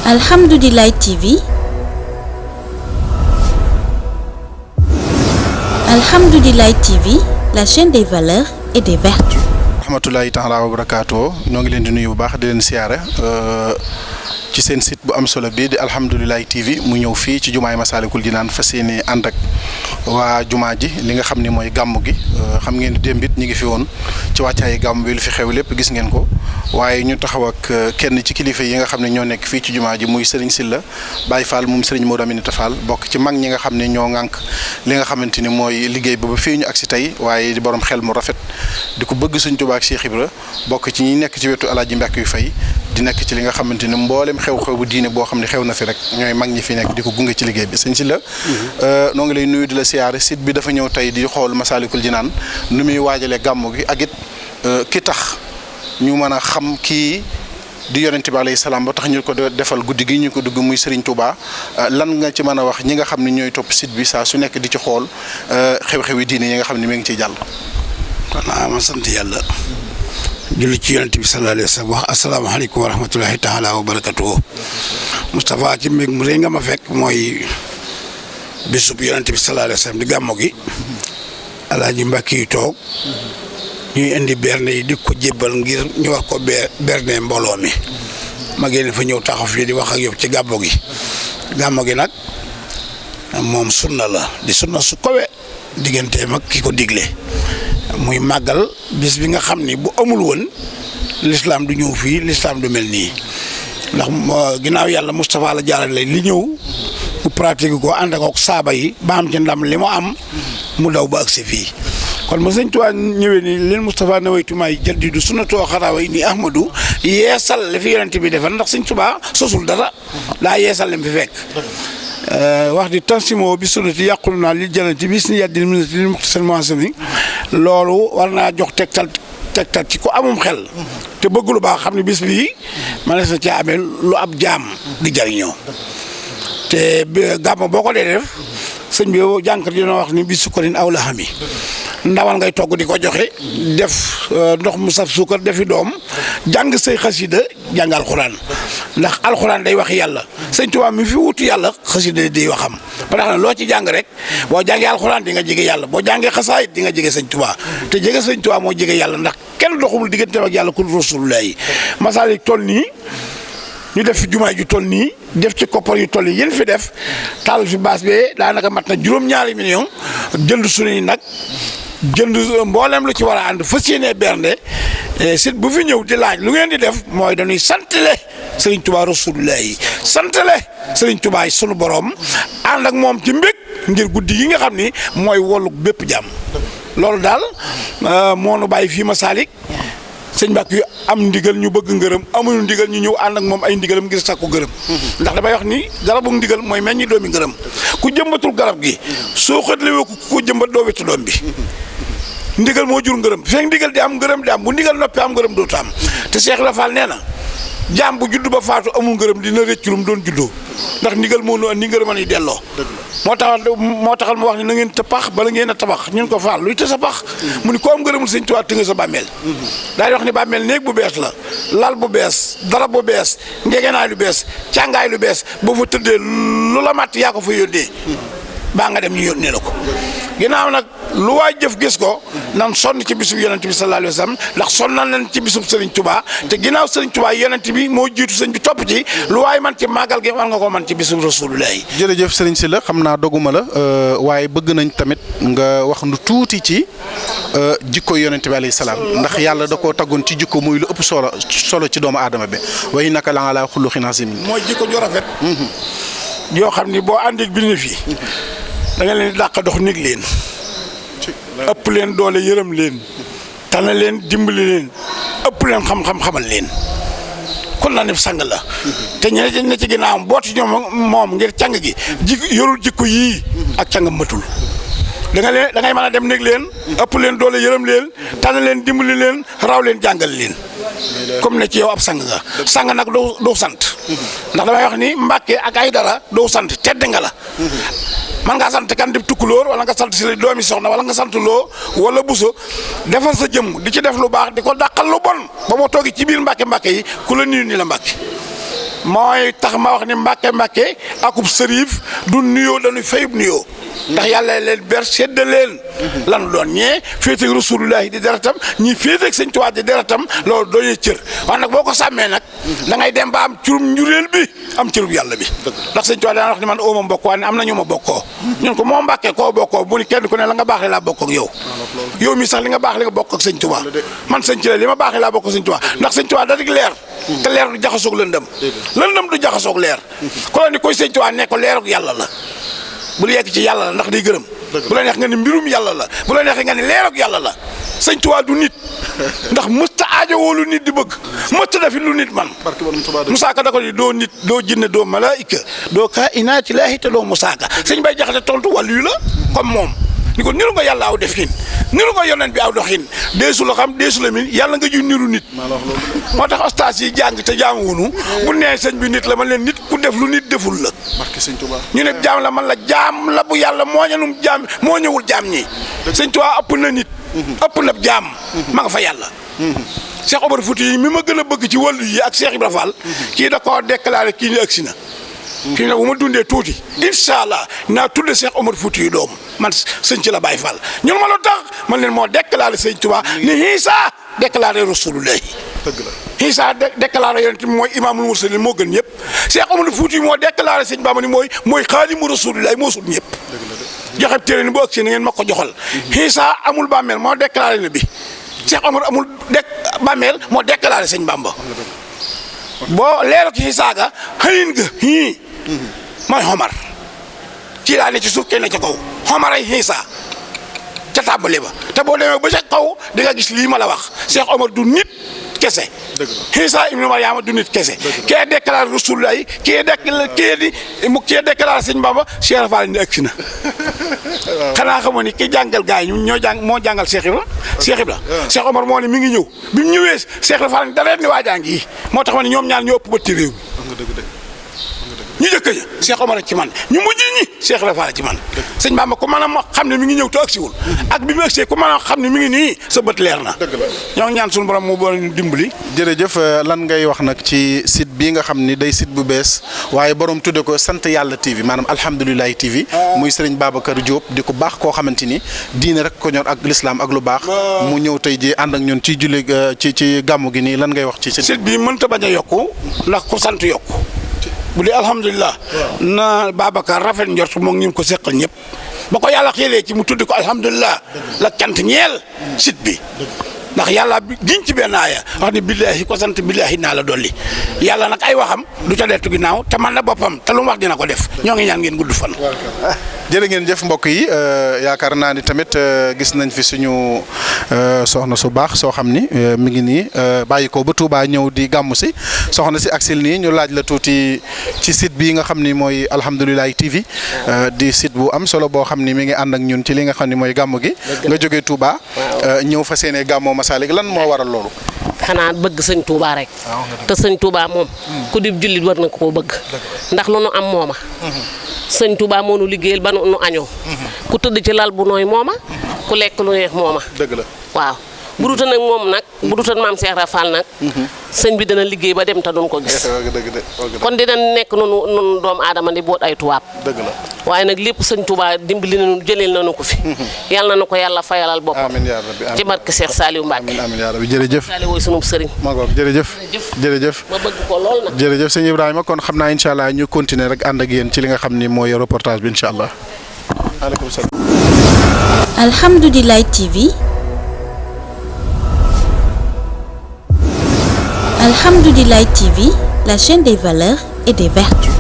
Alhamdoulilah TV. Alhamdoulilah TV, la chaîne des valeurs et des vertus. rahmatullahi taala wa barakaatu ñoo ngi leen di nuyu bu baax di leen siyaare ci seen site bu am solo bi di Alhamdoulilah TV mu ñëw fii ci jumaay Massalikul Jinaan fas yéene ànd ak waa jumaa ji li nga xam ne mooy gàmmu gi xam ngeen démb it ñi ngi fi woon ci wàccaayi gàmmu bi lu fi xew lépp gis ngeen ko waaye ñu taxaw ak kenn ci kilifa yi nga xam ne ñoo nekk fii ci jumaa ji muy Serigne Sylla Baye Fall moom Serigne Modou Aminata Fall bokk ci mag ñi nga xam ne ñoo ŋànk li nga xamante ni mooy liggéey ba fii ñu agsi tey waaye di borom xel mu rafet di ko bëgg Sëriñ Tuubaa ak Cheikh Ibra bokk ci ñi nekk ci wetu Alaaji Mbàkke yu fay di nekk ci li nga xamante ni mboolem xew-xew bu diine boo xam ne xew na fi rek ñooy mag ñi fi nekk di ko gunge ci liggéey bi Sëriñ Sylla noo ngi lay nuyu di la siyaare site bi dafa ñëw tey di xool Massalikul Jinaan nu muy waajalee gàmmu gi ak it ki tax ñu mën a xam kii di yonent bi alayhi salaam ba tax ñu ko defal guddi gi ñu ko dugg muy Serigne Touba lan nga ci mën a wax ñi nga xam ne ñooy topp site bi saa su nekk di ci xool xew-xewi diine yi nga xam ne mi ngi ciy jàll. kon ma sant yàlla julli ci yonent bi sallallahu alayhi wa sallam wax asalaamaaleykum wa rahmatulahi taala wa barakatuhu Moustapha ci mbég mu rëy nga ma fekk mooy bésub yonent bi sallallahu alayhi wa sallam di gàmmu gi Alaaji Mbàkke yi toog ñuy indi berne yi di ko jébbal ngir ñu war ko berne mbooloo mi ma génn fa ñëw taxaw fii di wax ak yow ci gàmmu gi nag moom sunna la di sunna su kowe digganteem ak ki ko digle muy màggal bis bi nga xam ni bu amul woon l'islam du ñëw fii l'islam du mel nii ndax ginnaaw yàlla Moustapha la jaarale li ñëw mu pratique ko ànd ak saaba yi ba am ci ndam li mu am mu daw ba agsi fii kon ma sëñ Tuubaa ñëwee ni leen Moustapha nawaytumaay jaddidu sunnatoo xaraway ni Ahmadou yeesal li fi yonent bi defal ndax sëñ Tuubaa sosul dara daa yeesal li mu fi fekk wax di tansimo bi sunnati yàqulu naa li jannati bis ni yàddil minati li muxtasal muhasami loolu war naa jox tegtal ci ko amum xel te bëgg lu baax xam ne bis bii manees na ci amee lu ab jaam di jariñoo te gàmm boo ko dee def sëñ bi jànkat dina wax ni bi sukkarin aw la xami ndawal ngay togg di ko joxe def ndox mu saf suukar defi doom jàng say xasida jàng alxuraan ndax alxuraan day wax yàlla sëñ Tuubaa mi fi wutu yàlla xasida day waxam ba tax na loo ci jàng rek boo jàngee alxuraan di nga jege yàlla boo jàngee xasaayit di nga jege sëñ Tuubaa te jege sëñ Tuubaa moo jege yàlla ndax kenn doxumul digganteem ak yàlla ku rasulullah yi Masalik toll nii ñu def fi jumaay ju toll nii def ci koppar yu toll yi yéen fi def taal fi baas bee daanaka mat na juróom-ñaari million jënd suñuy nag jënd mboolem lu ci war a ànd fas yéenee bernde sit bu fi ñëw di laaj lu ngeen di def mooy dañuy santale Serigne Touba rasulullah yi santale Serigne Touba sunu borom ànd ak moom ci mbég ngir guddi gi nga xam ni mooy wolu bépp jàmm loolu daal moo nu bàyyi fii Masalik sëñ Mbàkke yu am ndigal ñu bëgg ngërëm amuñu ndigal ñu ñëw ànd ak moom ay ndigalam ngir sàkku gërëm ndax damay wax ni garabu ndigal mooy meññi doomi ngërëm ku jëmbatul garab gi soo xëtlewee ku jëmbat doo wetu doom bi ndigal moo jur ngërëm fekk ndigal di am ngërëm di am bu ndigal noppi am ngërëm dootu am te Cheikh la Fall nee na jaam bu judd ba faatu amul ngërëm dina rëcc lu mu doon juddoo ndax ndigal moo nu andi ngërëm ni delloo moo taxal mu wax ni na ngeen tabax bala ngeen a tabax ñun ko Fall luy te sa pax mu ni ko am ngërëmul sëñ Tuubaa te nga sa bàmmeel daal di wax ni bàmmeel néeg bu bees la lal bu bees darab bu bees ngegenaay lu bees càngaay lu bees boo fa tëddee lu la mat yaa ko fa yónnee baa nga dem ñu yónnee la ko ginnaaw nag lu waay jëf gis ko nan sonn ci bisub yonent bi sallallahu alayhi wa sallam ndax sonnal nañ ci bisub Serigne Touba te ginnaaw Serigne Touba yonent bi moo jiitu sëñ bi topp ci lu waay man ci màggal gi war nga ko man ci bisub rasulullah yi. jërëjëf Serigne Sylla xam naa doguma la waaye bëgg nañ tamit nga wax nu tuuti ci jikko yonent bi alayhi salaam ndax yàlla da koo taggoon ci jikko muy lu ëpp solo ci doomu aadama bi wa innaka la ala xuluqin aziim mooy jikko ju rafet. yoo xam ni boo àndeeg bi ne fi da nga leen di dàq dox nig leen ëpp leen doole yërëm leen tana leen dimbali leen ëpp leen xam-xam xamal leen kon la ne sang la te ñeneen ne ci ginnaawam booti ñoom moom ngir càng gi yorul jikko yii ak cangam matul da ngay mën a dem nig leen ëpp leen doole yërëm leen tana leen dimbali leen raw leen jàngal leen comme ne ci yow ab sang nga sang nag doo sant ndax damay wax ni Mbàkke ak Aydara doo sant tedd nga la man ngaa sant kan di tukkulóor wala nga sant si doomi soxna wala nga sant loo wala buso defal sa jëmm di ci def lu baax di ko dàqal lu bon ba moo toogi ci biir Mbàkke yi ku la nuyu ni la Mbàkke mooy tax ma wax ni Mbàkke akub sërif du nuyoo dañuy fayub nuyoo ndax yàlla leen ber sedd leen lanu doon ñee féeteeg rasulullahi di deretam ñii féeteeg sëñ Tuubaa di deretam loolu doonee cër waaye nag boo ko sàmmee nag da ngay dem ba am curum njuréel bi am cërub yàlla bi ndax sëñ Tuubaa daan wax ni man ooma mbokk waa ne am na ñu ma bokkoo ñun ko moo Mbàkke koo bokkoo bu ni kenn ku ne la nga baax laa bokk ak yow mi sax li nga baax li nga bokk ak sëñ Tuubaa man sëñ ci la li ma baax laa bokk ak sëñ Tuubaa ndax sëñ Tuubaa da dig leer te leer du jaxasoog lëndëm du jaxasoog leer ku la ni koy sëñ Tuubaa ne ko leeruk yàlla la bu yegg ci yàlla la ndax day gërëm bu la neex nga ni mbirum yàlla la bu la neexee nga ni leeruk yàlla la sëñ Tuubaa du nit ndax mësta aajowoo lu nit di bëgg mësta dafi lu nit man musaaka da ko ni doo nit doo jinne doo malaayika doo kaa inaati laahi te doo musaaka sëñ Bay Jaxate tontu wàllu la comme moom ni ko niru nga yàlla aw defin niru nga yonent bi aw doxin deesu la xam deesu la min yàlla nga ju niru nit moo tax ostaas yi jàng te jaamuwunu bu nee sëñ bi nit la man leen nit ku def lu nit deful la ñu ne jaam la man la jaam la bu yàlla moo ñanum jaam moo ñëwul jaam ñi sëñ Tuubaa ëpp na nit ëpp na jaam ma nga fa yàlla Cheikh Omar Fouti yi mi ma gën a bëgg ci wàllu yi ak Cheikh Ibra Fall kii da koo déclaré kii ni agsi na kii nag bu ma dundee tuuti incha allah naa tudde Cheikh Omar Fouti yi doom man sëñ ci la Baye Fall ñun ma la tax man leen moo déclaré sëñ Tuubaa ni Iisa déclaré rasulullahi dëgg la Iisa déclaré yonent bi mooy imaamul mursalin moo gën ñëpp Cheikh Omar Fouti yi moo déclaré sëñ Bamba ni mooy xaadimu rasulullahi moo sut ñëpp joxe téere ni bu ëgg si na ngeen ma ko joxal Iisa amul bàmmeel moo déclaré na bi Cheikh Omar amul bàmmeel moo déclaré sëñ Bamba boo leeru ci Iisa ga xëyin ga mooy Omar ci laa ne ci suuf kenn ca kaw Omar ay Iisa ca tàmbali ba te boo demee ba ca kaw di nga gis lii ma la wax Cheikh Omar du nit kese Iisa ibnu Mariama du nit kese kee déclaré Rasulullah kee déclaré sëñ Bamba Cheikh Fall ni agsi na xanaa xamoo ni ki jàngal gars yi ñoo moo jàngal Cheikh Ibra Cheikh Omar moo ne mi ngi ñëw bi mu ñëwee Cheikh Fall dara ni waa jàng yi moo tax ma ne ñoom ñaar ñoo ëpp ba ci réew mi ñu jëkk ña Cheikh Omar ci man ñu mujj ñi Cheikh Ibra Fall ci man sëñ Bamba ku mën a xam ne mi ngi ñëw te agsiwul ak bi mu agsee ku mën a xam ne mi ngi nii sa bët leer na ñoo ngi ñaan suñu borom mu boole ñu dimbali. jërëjëf lan ngay wax nag ci site bii nga xam ni day site bu bees waaye borom tudde ko sant yàlla TV maanaam alhamdulilah TV muy Serigne Babacar Diop di ko baax koo xamante ni diine rek ko ñor ak l'islam ak lu baax mu ñëw tey ji ànd ak ñun ci julli ci gàmmu gi nii lan ngay wax ci site bii mënta bañ a yokku ndax ku sant yokku bu dee alhamdulilah na Babacar rafet njort moom ñu ko seqal ñëpp ba ko yàlla xéelee ci mu tuddi ko alhamdulilah la cant ñeel site bi ndax yàlla giñ ci benn aaya wax ni billaahi ko sant billaahi naa la dolli yàlla nag ay waxam du ca dettu ginnaaw te man na boppam te lu mu wax dina ko def ñoo ngi ñaan ngeen gudd fan. jërë ngeen jëf mbokk yi yaakaar naa ni tamit gis nañ fi suñu soxna su baax soo xam ni mi ngi nii bàyyi ko ba Touba ñëw di gàmmu si soxna si aksil nii ñu laaj la tuuti ci site bii nga xam ni mooy alhamdulilah TV di site bu am solo boo xam ni mi ngi ànd ak ñun ci li nga xam ni mooy gàmmu gi nga jógee Touba ñëw fa seenee gàmmoo Masalik lan moo waral loolu. xanaa bëgg sëñ Touba rek te sëñ Touba moom ku di jullit war na koo bëgg ndax lu nu am mooma sëñ Touba moo nu liggéeyal ba nu añoo ku tëdd ci lal bu nooy mooma ku lekk lu neex mooma dëgg la waaw bu duta nag moom nag bu duta maam Cheikh Rafal nag sëñ bi dana liggéey ba dem te duñ ko gis kon dina nekk nun doomu aadama di boot ay tubaab dëgg la waaye nag lépp sëñ Touba dimbali nañu jëleel nañu ko fi yàlla na ko yàlla fayalal boppam amiin yaa rabbi ci barke Cheikh Saliou Mbacke amiin yaa rabbi jërëjëf Saliou wooy sunu sëriñ ma ngoog jërëjëf ma bëgg ko lool nag jërëjëf sëñ Ibrahima kon xam naa incha allah ñu continuer rek ànd ak yéen ci li nga xam ni mooy reportage bi incha allah aleykum salaam Alhamdoulilah TV. Alhamdoulilah TV, la chaîne des valeurs et des vertus.